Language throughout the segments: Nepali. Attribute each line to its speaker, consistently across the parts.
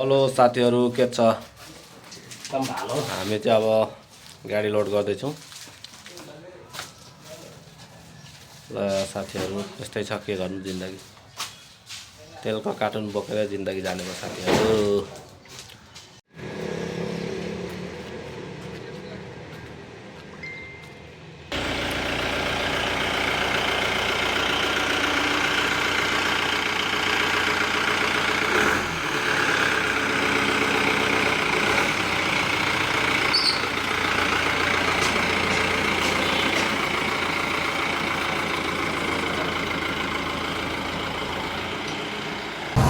Speaker 1: हेलो साथीहरू, के छ?
Speaker 2: एकदम भालो।
Speaker 1: हामी चाहिँ अब गाडी लोड गर्दैछौँ। ल साथीहरू, यस्तै छ, के गर्नु जिन्दगी। तेलको कार्टुन बोकेर जिन्दगी जानेको साथीहरू।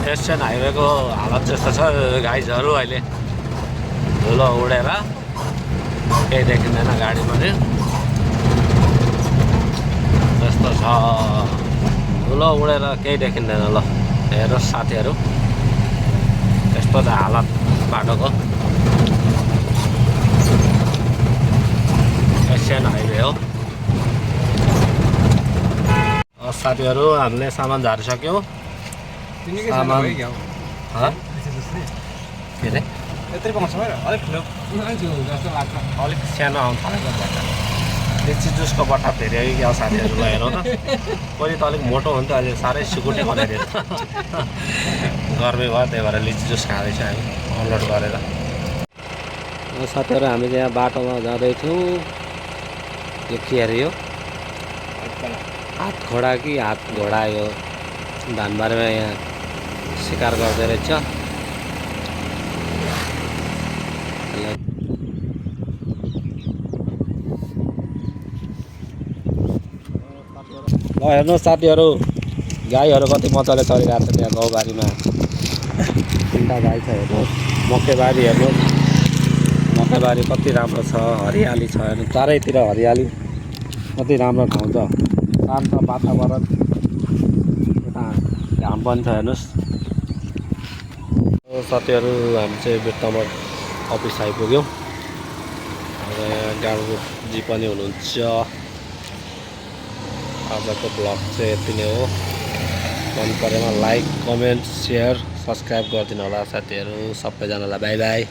Speaker 1: एसियन हाइवेको हालत त्यस्तो छ गाइजहरू। अहिले धुलो उडेर केही देखिँदैन गाडी पनि। त्यस्तो छ, धुलो उडेर केही देखिँदैन। ल हेर्नुहोस् साथीहरू, त्यस्तो छ हालत बाटोको। एसियन हाइवे हो। साथीहरू, हामीले सामान झारिसक्यौँ। सामान के अरे अलिक सानो आउनु थालेको बट्टा। लिची जुसको बट्टा फेरि क्या साथीहरूलाई हेरौँ त। पहिले त अलिक मोटो हुन्थ्यो, अहिले साह्रै सुकुटी बनाइदियो। गर्मी भयो, त्यही भएर लिची जुस खाँदैछ हामी अनलोड गरेर। साथीहरू, हामी चाहिँ यहाँ बाटोमा जाँदैछौँ। यो के अरे, यो हात घोडा कि हात घोडा? यो धानबारीमा यहाँ शिकार गर्दै रहेछ। ल हेर्नुहोस् साथीहरू, गाईहरू कति मजाले चलिरहेको छ त्यहाँ गाउँबारीमा। 3टा गाई छ, हेर्नुहोस्। मकैबारी हेर्नुहोस्, मकैबारी कति राम्रो छ, हरियाली छ। हेर्नु, चारैतिर हरियाली, कति राम्रो ठाउँ छ, शान्त वातावरण। यता घाम पनि छ, हेर्नुहोस्। साथीहरू, हामी चाहिँ बिर्तामोड अफिस आइपुग्यौँ। र यहाँ गाडीजी पनि हुनुहुन्छ। आजको ब्लग चाहिँ यति नै हो। मन परेमा लाइक, कमेन्ट, सेयर, सब्सक्राइब गरिदिनु होला साथीहरू। सबैजनालाई बाई बाई।